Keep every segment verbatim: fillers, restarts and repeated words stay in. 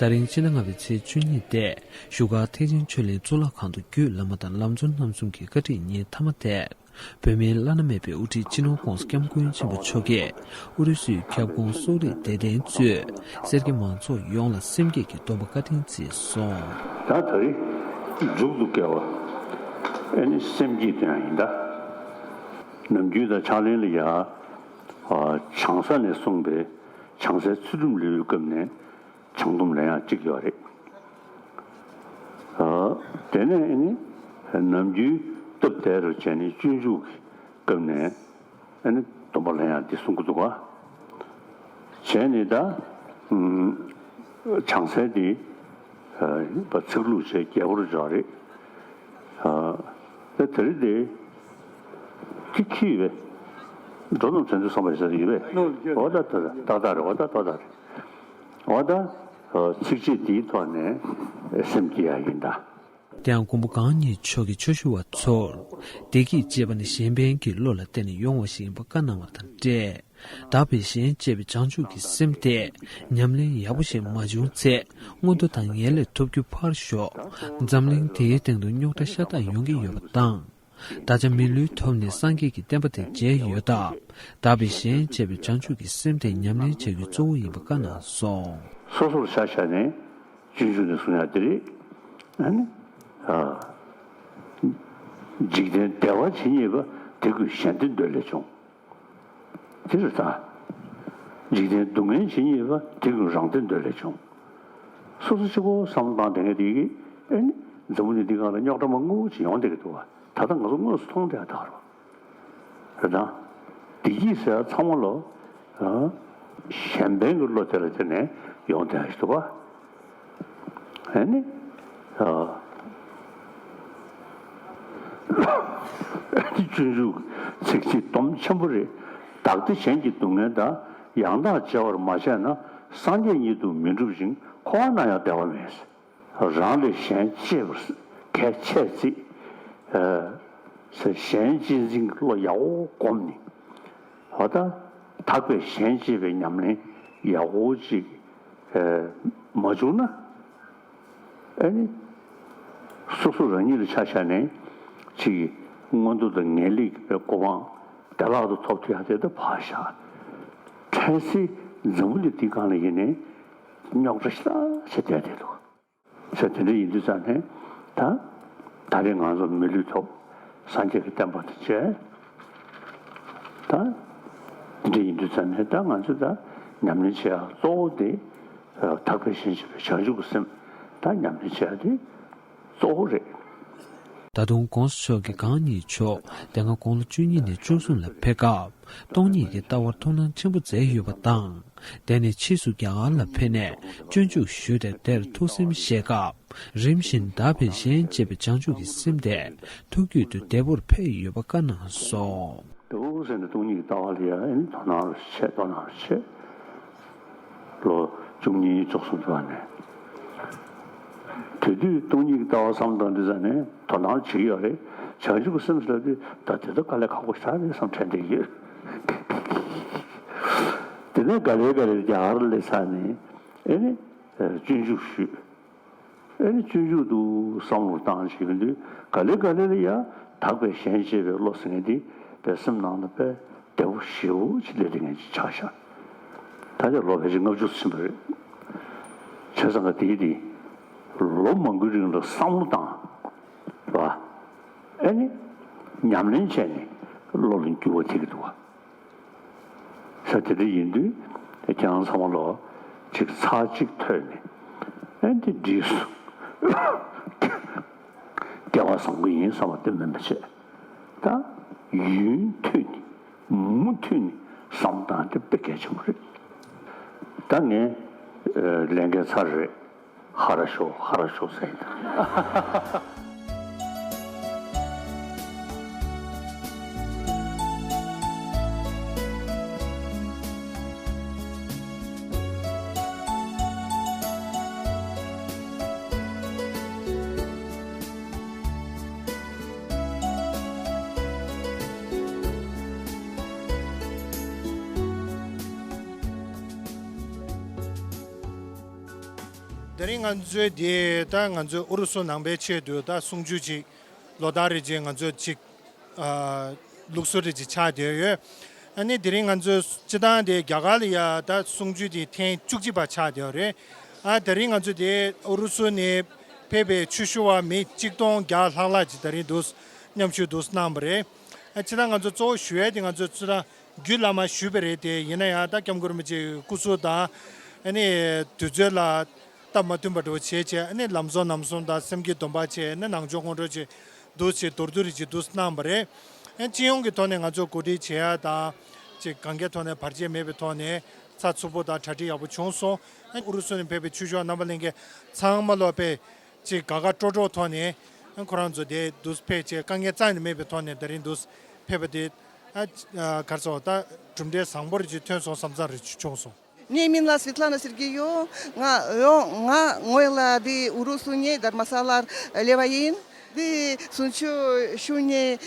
ད་རིང་སྤྱི་ཟླ་ལྔ་པའི་ཚེས་བཅུ་གཉིས་ཏེ། བཞུགས་སྒར་ཐེག་ཆེན་ཆོས་གླིང་གཙུག་ལག་ཁང་དུ་རྒྱུད་བླ་མ་དང་ལམ་གཙོ་རྣམ་གསུམ་གྱི་བཀའ་ཁྲིད་ཉིན་མཐའ་མ་ཐད། བོད་མིའི་བླ་ན་མེད་པའི་དབུ་ཁྲིད་སྤྱི་ནོར་༸གོང་ས་༸སྐྱབས་མགོན་ཆེན་པོ་མཆོག་གིས་ཨུ་རུ་སུའི་ཁྱབ་ཁོངས་སོག་རིགས་དད་ལྡན་གཙོས་སེར་སྐྱ་མང་ཚོགས་ཡོངས་ལ་སེམས་བསྐྱེད་ཀྱི་སྡོམ་པ་བཀའ་དྲིན་བསྩལ་སོང་། ད་ད་རེས་མཇུག་ཏུ་བསྐལ་བ་ཨེ་ནི་སེམས་བསྐྱེད་དོན་ཡིན་ད། ནམ་རྒྱུན་ད་ཕྱག་ལེན་ལ་ཡ། བྱང་ས་ནས་གསུངས་པའི་བྱང་སའི་ཚུལ་ཁྲིམས་ལེའུའི་སྐབས་ནས། བྱང་སྡོམ་ལེན་ཡག་གཅིག་ཡོད་རེད། ཨ། དེ་ནས་ཨ་ནི་ནམ་རྒྱུན་སྟབས་བདེ་རུ་བྱས་ནས་སྤྱོད་འཇུག་གི་སྐབས་ནས་ཨ་ནི་སྡོམ་པ་ལེན་ཡག་འདི་གསུང་གི་འདུག་ག་བྱས་ནས་ད་ཨུམ། བྱང་སའི་འདི་ཨ་ཚིག་ལྷུག་བྱས་རྒྱས་པོ་རུ་འཇོག་རེད། ཨ། དེ་དེ་རིང་དེ་ཅི་ཁྱི་ཡོད་པས། འགྲོ་རྣམས་དོན་དུ་བསམ་པ་ཡོད་ས་ཡོད་པས། འོ་ད་ད་ད་ད་རེད། འོ་ད་ད་ད་རེད། འོ་ད། ཚིགས་བཅད་འདིའི་ཐོག་ནས་སེམས་བསྐྱེད་ཡག་ཡིན་ད། དེའང་མགོན་པོ་གང་ཉིད་མཆོག་གིས་ཆོས་ཞུ་བ་ཚོར། བདེ་སྐྱིད་ཅེས་པ་ནི་གཞན་ཕན་གྱི་བློ་ལ་བརྟེན་ནས་ཡོང་བ་ཞིག་ཡིན་པ་བཀའ་གནང་བ་དང་འབྲེལ། བདག་བས་གཞན་གཅེས་པའི་བྱང་ཆུབ་ཀྱི་སེམས་དེ་ཉམས་ལེན་ཡག་པོ་ཞིག་མ་བྱུང་ཚེ། མངོན་མཐོ་དང་ངེས་ལེགས་ཐོབ་རྒྱུ་ཕར་ཞོག་འཛམ་གླིང་འདིའི་སྟེང་དུ་རྙོག་དྲ་ཤ་སྟག་ཡོང་གི་ཡོད་པ་དང་། བདག་ཅག་མི་ལུས་ཐོབ་ནས་སངས་རྒྱས་ཀྱི་བསྟན་པ་དེ་མཇལ་ཡོད་སྟབས། བདག་བས་གཞན་གཅེས་པའི་བྱང་ཆུབ་ཀྱི་སེམས་དེ་ཉམས་ལེན་བྱ་རྒྱུ་གཙོ་བོ་ཡིན་པ་བཀའ་གནང་སོང་། སོ་སོར་ཆ་བཞག་ནས་སྤྱོད་འཇུག་ནས་གསུང་ཡག་དེ་རེད། ཨ་ནི། ཨ། འཇིག་རྟེན་བདེ་བ་ཇི་སྙེད་པ། དེ་ཀུན་གཞན་དོན་འདོད་ལས་བྱུང་། དེ་རེད་ད། འཇིག་རྟེན་སྡུག་བསྔལ་ཇི་སྙེད་པ། དེ་ཀུན་རང་དོན་འདོད་ལས་བྱུང་། སོ་སོ་གཅིག་པོ་བསམ་བློ་བཏང་བསྡད་མཁན་དེ་གིས་ཨེ་ནི་འཛམ་བུ་གླིང་འདི་སྒང་ལ་རྙོག་དྲ་མང་པོ་ཅིག་ཡོང་བསྡད་ཀྱི་འདུག་བ། ད་ལྟ་ང་ཚོ་དངོས་སུ་མཐོང་བསྡད་ཡག་ད་རེད་བ། རེད་ད། བདེ་སྐྱིད་ཟེར་ཡག་ཚང་མ་ལོ། ཨ། གཞན་ཕན་གྱི་བློ་དེ་ལ་བརྟེན་ནས་ཡོང་བསྡད་ཡག་ཞིག་འདུག་བ། ཨ་ནི། ཨ། སྤྱོད་འཇུག་ཚིགས་བཅད་སྡོམ་ཆེན་པོ་རེད། བདག་བདེ་གཞན་གྱི་སྡུག་བསྔལ་དང་། ཡང་དག་བརྗེ་བར་མ་བྱས་ན། སངས་རྒྱས་ཉིད་དུ་མི་འགྲུབ་ཅིང་། འཁོར་བ་ན་ཡང་བདེ་བ་མེད། རང་ལས་གཞན་གཅེས་པར་གལ་ཆེ་ཚེ། ཨ། གཞན་གཅེས་འཛིན་གྱི་བློ་ཡག་པོ་བསྒོམས་ནས། འོ་ད། དག་པའི་གཞན་གཅེས་པའི་ཉམས་ལེན་ཡག་པོ་ཅིག་ཨ། མ་བྱུང་ན། ཨ་ནི། སོ་སོ་རང་ཉིད་ལ་ཆ་བཞག་ནས་ཅིག་མངོན་མཐོ་དང་ངེས་ལེགས་ཀྱི་གོ་འཕང་བདེ་བླག་ཏུ་ཐོབ་ཐུབ་ཡག་དེ་ད་ཕར་བཞག་འཕྲལ་སེལ་འཛམ་བུ་གླིང་འདི་སྒང་ལ་ཡིན་ནའི་རྙོག་དྲ་ཞེ་དྲག་བྱས་བསྡད་བསྡད་འདུག་ས་དེ་འདྲ་ཡིན་དུས་ཙང་ནས་ད། ད་རེས་ང་ཚོ་མི་ལུས་ཐོབ། སངས་རྒྱས་ཀྱི་བསྟན་པ་དང་མཇལ། ད། དེ་འདྲ་ཡིན་དུས་ཙང་ནས་ད་ང་ཚོས་ད་ཉམས་ལེན་བྱེད་ཡག་གཙོ་བོ་དེ། ཨ། དག་པའི་གཞན་གཅེས་པའི་བྱང་ཆུབ་ཀྱི་སེམས་ད་ཉམས་ལེན་བྱེད་ཡག་དེ་གཙོ་བོ་རེད། ད་དུང་༸གོང་ས་མཆོག་གིས་གང་ཉིད་མཆོག་དེ་སྔ་དགུང་ལོ་བཅུ་གཉིས་ནས་བཅུ་གསུམ་ལ་ཕེབས་སྐབས། སྟོང་ཉིད་ཀྱི་ལྟ་བར་ཐུགས་སྣང་ཆེན་པོ་མཛད་ཡོད་པ་དང་། དེ་ནས་ཕྱིས་སུ་རྒྱ་གར་ལ་ཕེབས་ནས་སྤྱོད་འཇུག་ཞུས་ཏེ་དེར་ཐུགས་སེམས་བཞེས་སྐབས། རིམ་བཞིན་བདག་བས་གཞན་གཅེས་པའི་བྱང་ཆུབ་ཀྱི་སེམས་དེ་ཐུགས་རྒྱུད་དུ་བདེ་པོར་འཕེལ་ཡོད་པ་བཀའ་གནང་སོང་། འདུག་ཟེར་ནས་སྟོང་ཉིད་ཀྱི་ལྟ་བ་ལ་ཡང་ཨེ་ནི་དོ་སྣང་རུ་བྱེད། དོ་སྣང་རུ་བྱེད། ལོ་བཅུ་གཉིས་བཅུ་གསུམ་དུ་བ་ནས། དེ་དུས་སྟོང་ཉིད་ཀྱི་ལྟ་བ་བསམ་བཏང་དུས་ཙང་ནས་དོ་སྣང་བྱེད་ཀྱི་ཡོད་རེད། བྱང་ཆུབ་ཀྱི་སེམས་ཟེར་ལབ་དུས་ད་དེ་ལྟ་དཀའ་ལས་ཁག་པོ་ཞེ་དྲག་རེད་བསམ་དྲན་བསྡད་ཡོད། དེ་ནས་ག་ལེ་ག་ལེ་རྒྱ་གར་སླེབས་ཚར་ནས་ཨེ་ནི་སྤྱོད་འཇུག་ཞུས། ཨེ་ནི་སྤྱོད་འཇུག་ཏུ་བསམ་བློ་བཏང་བྱེད་ཀྱི་དུས་ག་ལེ་ག་ལེ་ལ་ཡང་དག་པའི་གཞན་གཅེས་པའི་བློ་ཟེར་མཁན་དེ་དཔེ་སེམས་ནང་ལ་དཔེ་བདེ་པོ་ཞེ་པོ་ཅིག་སླེབས་བསྡད་མཁན་ཅིག་ཆགས་ཤག་ད་ཆ་ལོ་ཕལ་ཆེར་ལྔ་བཅུ་ཙམ་ཕྱིན་པ་རེད། བྱས་ཙང་ག་དེའི་དེ་ལོ་མང་པོའི་རིང་ལ་བསམ་བློ་བཏང་བ། ཨེ་ནི་ཉམས་ལེན་བྱས་ནས་བློ་ལ་འགྱུར་བ་ཐེབས་ཀྱི་འདུག་བ། ས་དེ་འདྲ་ཡིན་དུས་ཁྱེད་རང་ཚང་མ་ལོ་ཅིག་ཚར་གཅིག་ཐོས་ནས་ཨེ་འདི་འགྲིག་སོང་། སྐལ་བ་བཟང་པོ་ཡིན་བསམ་པ་དེ་མིན་པ་བྱས། ད་ཡུན་ཐུང་ནས་མུ་མཐུད་ནས་བསམ་སྟངས་དེ་དཔེ་གལ་ཆེན་པོ་རེད། ད་ངས་ལས་འགན་ཚར་རེད། ཧ་ར་ཤོ་ཧ་ར་ཤོ་ཟེར་ཡིན། དེ་རིང་ང་ཚོའི་འདི་ད་ང་ཚོའི་ཨུ་རུ་སུ་ནང་པའི་ཆེད་དུ་ད་གསུང་ཆོས་ཅིག་ལོ་ལྟར་རེ་བཞིན་ང་ཚོ་ཅིག་ཨ་ལུགས་སྲོལ་རེ་ཅིག་ཆགས་བསྡད་ཡོད། ཨ་ནི་དེ་རིང་ང་ཚོའི་སྤྱི་བཏང་དེ་རྒྱ་གར་ལ་ཡ་ད་གསུང་ཆོས་དེ་ཐེངས་བཅུ་གཅིག་པ་ཆགས་བསྡད་ཡོད་རེད། ཨ་དེ་རིང་ང་ཚོ་དེ་ཨུ་རུ་སུ་ནས་ཕེབས་པའི་ཆོས་ཞུ་བ་མི་གཅིག་སྟོང་བརྒྱ་ལྷག་ལྷག་ཅིག་དེ་རིང་འདུག་མཉམ་ཞུགས་འདུག་གནང་བ་རེད། ཨ་སྤྱི་བཏང་ང་ཚོ་གཙོ་བོ་ཞུ་ཡས་དེ་ང་ཚོ་སྤྱི་བཏང་རྒྱུད་བླ་མ་ཞུས་པ་རེད་དེ། ཡིན་ན་ཡང་ད་སྐྱབས་མགོན་རིན་པོ་ཆེའི་སྐུ་གཟུགས་དང་ཨ་ནི་དུས་ཚོད་ལ་སྟབས་མ་མཐུན་པ་འདྲ་བོ་བྱས་བྱས། ཨ་ནི་ལམ་བཟང་ལམ་གསུམ་དང་སེམས་བསྐྱེད་སྡོམ་པ་བྱས། ཨ་ནི་ནང་ཆོས་སྔོན་འགྲོ་བྱས་འདུག་བྱས་མདོར་བསྡུས་རེ་བྱས་འདུག་གནང་བ་རེད། ཨ་སྤྱི་ཡོངས་ཀྱི་ཐོག་ནས་ང་ཚོ་གོ་སྒྲིག་བྱེད་ཡ་དང་ཅིག་གང་གའི་ཐོག་ནས་བར་ཆད་མེད་པའི་ཐོག་ནས་ཚགས་ཚུད་པོ་དང་གྲ་སྒྲིག་ཡག་པོ་བྱུང་སོང་། ཨ་ཨུ་རུ་སུ་ནས་ཕེབས་པའི་ཆོས་ཞུ་བ་རྣམ་པ་ལྷན་རྒྱས་ཚང་མ་ལོ་པས་ཅིག་དགའ་དགའ་སྤྲོ་སྤྲོ་ཐོག་ནས་ཁོ་རང་ཚོ་དེ་འདུག་ཕེབས་བྱས་དཀའ་ངལ་རྩ་ནས་མེད་པའི་ཐོག་ནས་དེ་རིང་འདུག་ཕེབས་པ་དེ་ཨ་ཨ་ག་རེ་ཟེར་ད་གྲུབ་འབྲས་བཟང་པོ་རེ་ཅིག་ཐོན་སོང་བསམ་ཚར་རེ་ཅིག་བྱུང་སོང་། ངའི་མིང་ལ་སི་ཝེ་ཏ་ལ་ན་ཟེར་གྱི་ཡོད། ང་ཡོང་ང་ངོས་ལ་དེ་ཨུ་རུ་སུ་ནས་དྷར་མ་ས་ལར་སླེབས་པ་ཡིན། དེ་གསུང་ཆོས་ཞུ་ནས་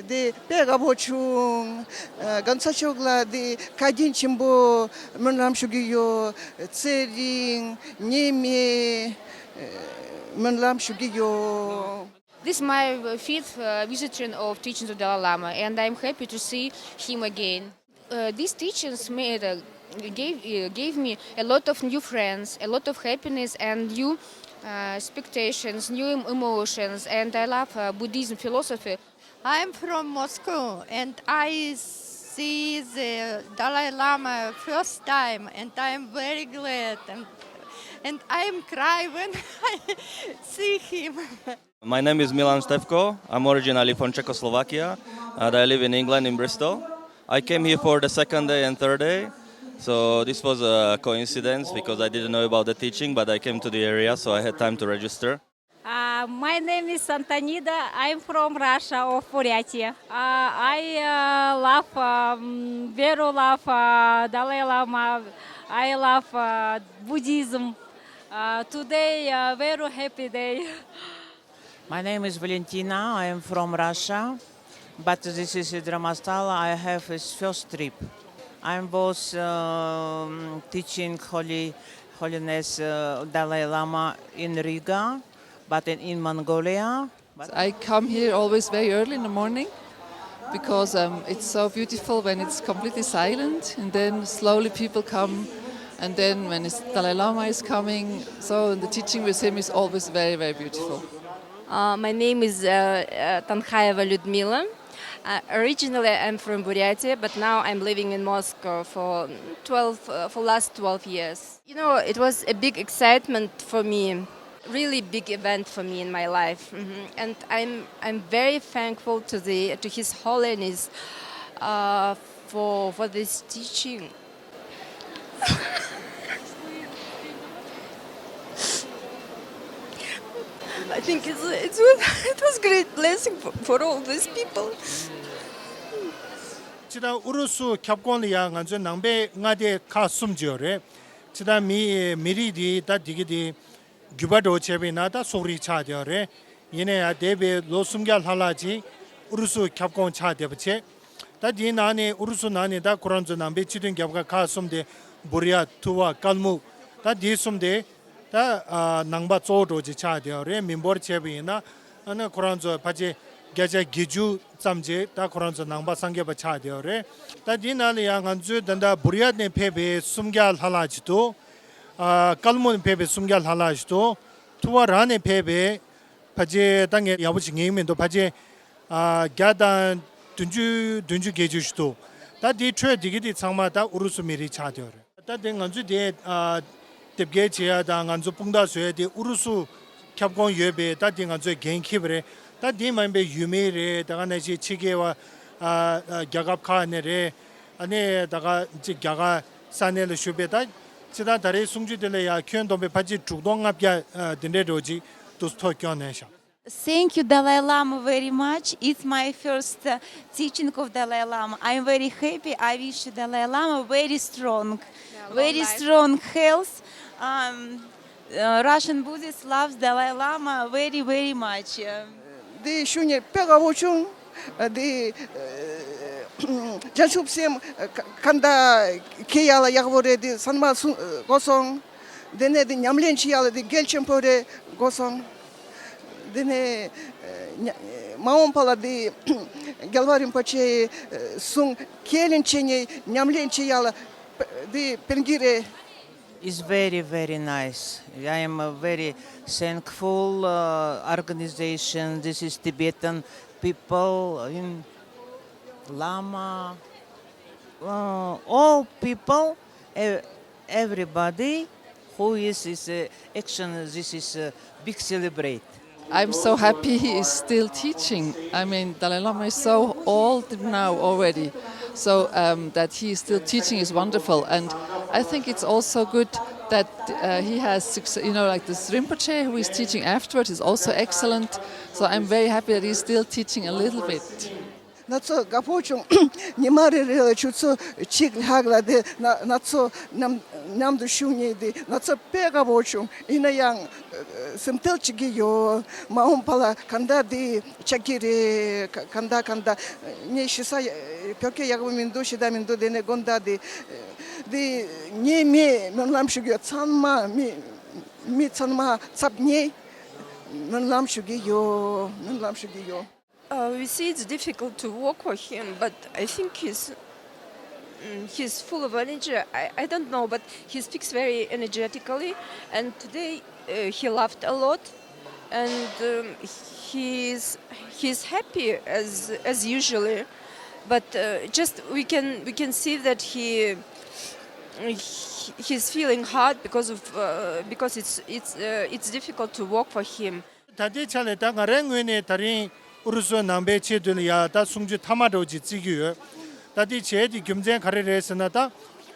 དེ་དཔེ་དགའ་པོ་བྱུང་། ཨ་གོང་ས་མཆོག་ལ་དེ་བཀའ་དྲིན་ཆེན་པོ་སྨོན་ལམ་ཞུ་གི་ཡོད། ཚེ་རིང་ཉེས་མེད་སྨོན་ལམ་ཞུ་གི་ཡོད། This is my fifth uh, visiting of teachings of Dalai Lama, and I'm happy to see him again. Uh, these teachings made, uh, gave uh, gave me a lot of new friends, a lot of happiness, and new uh, expectations, new em- emotions. And I love uh, Buddhism philosophy. I'm from Moscow, and I see the Dalai Lama first time, and I'm very glad, and, and I'm cry when I see him. My name is Milan Stevko. I'm originally from Czechoslovakia, and I live in England, in Bristol. I came here for the second day and third day, so this was a coincidence because I didn't know about the teaching, but I came to the area, so I had time to register. Uh, my name is Antonida. I'm from Russia, of Buryatia. Uh, I uh, love, um, very love uh, Dalai Lama. I love uh, Buddhism. Uh, today, uh, very happy day. My name is Valentina. I am from Russia, but this is Idramastala. I have his first trip. I'm both um, teaching Holy Holiness uh, Dalai Lama in Riga, but in, in Mongolia. But I come here always very early in the morning because um, it's so beautiful when it's completely silent, and then slowly people come, and then when it's Dalai Lama is coming, so the teaching with him is always very, very beautiful. Uh, my name is uh, uh, Tanhaeva Lyudmila. Uh, originally, I'm from Buryatia, but now I'm living in Moscow for twelve, uh, for last twelve years. You know, it was a big excitement for me, really big event for me in my life, mhm. And I'm I'm very thankful to the to His Holiness uh, for for this teaching. I think it's, it's, it was great blessing for, for all these people. སྤྱིར་བཏང་ཨུ་རུ་སུ་ཁྱབ་ཁོངས་ལ་ཡང་ང་ཚོའི་ནང་པའི་མངའ་སྡེ་ཁག་གསུམ་ཅིག་ཡོད་རེད། སྤྱིར་བཏང་མི་མི་རིགས་འདི་ད་འདི་གི་འདི་རྒྱུད་པ་འདྲ་བོ་བྱས་པ་ཡིན་ན་ད་སོག་རིགས་ཆགས་བསྡད་ཡོད་རེད། ཡིན་ན་ཡང་འདས་པའི་ལོ་སུམ་བརྒྱ་ལྷག་ལྷག་ཅིག་ཨུ་རུ་སུ་ཁྱབ་ཁོངས་ཆགས་བསྡད་པ་བྱས། ད་དེའི་ནང་ནས་ཨུ་རུ་སུ་ནང་ནས་ད་ཁོ་རང་ཚོའི་ནང་པའི་སྤྱི་མཐུན་རྒྱལ་ཁབ་ཁག་གསུམ་དེ་འབུར་ཡ། ཐུ་བ། ཀལ་མུག་ད་དེ་གསུམ་དེ་ད་ཨ་ནང་པ་གཙོ་བོ་འདྲ་བོ་ཅིག་ཆགས་བསྡད་ཡོད་རེད། མི་འབོར་བྱས་པ་ཡིན་ན་ཨ་ནི་ཁོ་རང་ཚོ་ཕལ་ཆེར་བརྒྱ་ཆ་བརྒྱད་ཅུ་ཙམ་ཅིག་ད་ཁོ་རང་ཚོ་ནང་པ་སངས་རྒྱས་པ་ཆགས་བསྡད་ཡོད་རེད། ད་དེའི་ནང་ལ་ཡང་ང་ཚོའི་ད་ལྟ་འབུར་ཡ་ནས་ཕེབས་པའི་སུམ་བརྒྱ་ལྷག་ལྷག་ཅིག་འདུག་ཨ་ཀལ་མུག་ནས་ཕེབས་པའི་སུམ་བརྒྱ་ལྷག་ལྷག་ཅིག་འདུག་ཐུ་བ་རང་ནས་ཕེབས་པའི་ཕལ་ཆེར་ད་ངས་ཡག་པོ་ཞིག་ངེས་ཀྱི་མི་འདུག་ཕལ་ཆེར་ཨ་བརྒྱ་དང་བདུན་ཅུ་བདུན་ཅུ་བརྒྱད་ཅུ་ཞིག་འདུག་ད་དེའི་ཁྲོད་དེ་གི་དེ་ཚང་མ་ད་ཨུ་རུ་སུ་མི་རིགས་ཆགས་བསྡད་ཡོད་རེད། ད་དེ་ང་ཚོས་དེ་ཨ་དེབ་སྐྱེལ་བྱེད་ཡ་དང་ང་ཚོ་དཔུང་རྟགས་བཟོ་ཡ་དེ་ཨུ་རུ་སུ་ཁྱབ་ཁོངས་ཡོད་པའི་ད་དེ་ང་ཚོས་འགན་འཁྱེར་བ་རེད། ད་དེ་མ་ཡིན་པའི་ཡུལ་མི་རེད། ད་ག་ནང་བཞིན་ཕྱི་རྒྱལ་བ་ཨ་ཨ་རྒྱལ་ཁབ་ཁག་ནས་རེད། ཨ་ནི་ད་ག་ཅིག་རྒྱ་གར་ས་གནས་ལ་བཞུགས་པའི་ད་ཅི་ད་ད་རེས་གསུང་ཆོས་དེ་ལ་ཡ་ཁྱོན་བསྡོམས་པའི་ཕལ་ཆེར་དྲུག་སྟོང་ལྔ་བརྒྱ་ཨ་དེ་འདྲའི་འགྲོ་ཅིག་དུ་ཐོ་སྐྱོན་ནས་ཤག Thank you, Dalai Lama, very much. It's my first uh, teaching of Dalai Lama. I'm very happy. I wish Dalai Lama very strong, very strong health. Um, uh, Russian Buddhists loves Dalai Lama very, very much. Um, འདི་ཞུ་ནས་དཔེ་དགའ་བོ་བྱུང་། འདི་བྱང་ཆུབ་སེམས་ག་ག་འདྲ་ཁྱེད་ཡག་ལ་ཡག་པོ་རེད། འདི་ཚང་མ་གསུང་གོ་སོང་། དེ་ནས་དེ་ཉམས་ལེན་བྱེད་ཡག་ལ་དེ་གལ་ཆེན་པོ་རེད་གོ་སོང་། དེ་ནས་ཉ- མ་འོངས་པ་ལ་དེ་རྒྱལ་བ་རིན་པོ་ཆེའི་གསུང་ཁས་ལེན་བྱེད་ངེས། ཉམས་ལེན་བྱེད་ཡག་ལ་དེ་ཕན་གྱི་རེད། It's very, very nice. I am a very thankful uh, organization. This is Tibetan people in Lama, uh, all people, e- everybody who is is uh, action. This is a big celebrate. I'm so happy he is still teaching. I mean, Dalai Lama is so old now already. So um, that he is still teaching is wonderful. And I think it's also good that uh, he has, success, you know, like this Rinpoche who is teaching afterwards is also excellent. So I'm very happy that he's still teaching a little bit. ང་ཚོ་དགའ་པོ་བྱུང་། ཉི་མ་རེ་རེ་ལ་ཆུ་ཚོད་གཅིག་ལྷག་ལ་དེ་ང་ང་ཚོ་མཉམ་མཉམ་དུ་བཞུགས་ནས་དེ་ང་ཚོ་དཔེ་དགའ་པོ་བྱུང་། ཡིན་ན་ཡང་སེམས་ཁྲལ་བྱེད་ཀྱི་ཡོད། མ་འོངས་པ་ལ་ག་འདྲ་དེ་ཆགས་ཀྱི་རེད། ག- ག་འདྲ་ག་འདྲ། ངས་ཞེ་ས་ཡ- བོད་སྐད་ཡག་པོ་མི་འདུག་ཤེས་ད་མི་འདུག་དེ་ནས་དགོངས་དག་དེ་དེ་ངས་མི་སྨོན་ལམ་ཞུ་གི་ཡོད། ཚང་མ་མི་མི་ཚང་མ་ཚབ་ངས་སྨོན་ལམ་ཞུ་གི་ཡོད། སྨོན་ལམ་ཞུ་གི་ཡོད། Uh, we see it's difficult to work for him, but I think he's mm, he's full of energy. I, I don't know, but he speaks very energetically, and today uh, he laughed a lot, and um, he's he's happy as as usually, but uh, just we can we can see that he he- he's feeling hard because of uh, because it's it's uh, it's difficult to work for him. ད་ལྟའི་ཆ་ལ་ད་ང་རའི་ངོས་ནས་ད་རིང་ཨུ་རུ་སུ་ནང་པའི་ཆེས་མཐོ་ལ་ཡ་ད་གསུང་ཆོས་མཐའ་མ་འདྲ་བོ་ཅིག་བརྩི་གི་ཡོད། ད་དེ་བྱས་དེ་རྒྱུ་མཚན་ག་རེ་རེད་ཟེར་ན། ད་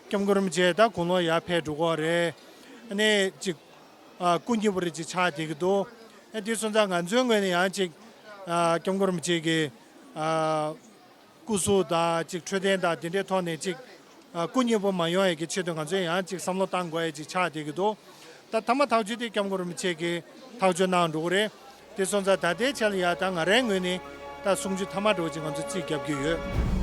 སྐྱབས་མགོན་རིན་པོ་ཆེ་ད་དགུང་ལོ་ཡར་ཕེབས་འགྲོ་གི་རེད། ཨ་ནི་ཅིག་ཨ་སྐུ་མཉེལ་བ་རེ་ཅིག་ཆགས་བསྡད་ཀྱི་འདུག་ཨ་དེ་སོང་ཙང་ང་ཚོའི་ངོས་ནས་ཡང་ཅིག་ཨ་སྐྱབས་མགོན་རིན་པོ་ཆེ་གི་ཨ་སྐུ་གཟུགས་དང་ཅིག་འཕྲོད་བསྟེན་དང་དེ་འདྲའི་ཐོག་ནས་ཅིག་ཨ་སྐུ་མཉེལ་པོ་མ་ཡོང་ཡས་ཀྱི་ཆེད་དུ་ང་ཚོས་ཡང་ཅིག་བསམ་བློ་བཏང་དགོས་ཡས་ཅིག་ཆགས་བསྡད་ཀྱི་འདུག་ད་མཐའ་མ་ཐག་གཅོད་དེ་སྐྱབས་མགོན་རིན་པོ་ཆེ་གིས་ཐག་གཅོད་གནང་འགྲོ་གི་རེད། དེ་སོང་ཙང་ད་ལྟའི་ཆ་ལ་ཡ་ད་ང་རའི་ངོས་ནས་ད་གསུང་ཆོས་མཐའ་མ་འདྲ་བོ་ཅིག་ང་ཚོས་རྩིས་རྒྱབ་ཀྱི་ཡོད།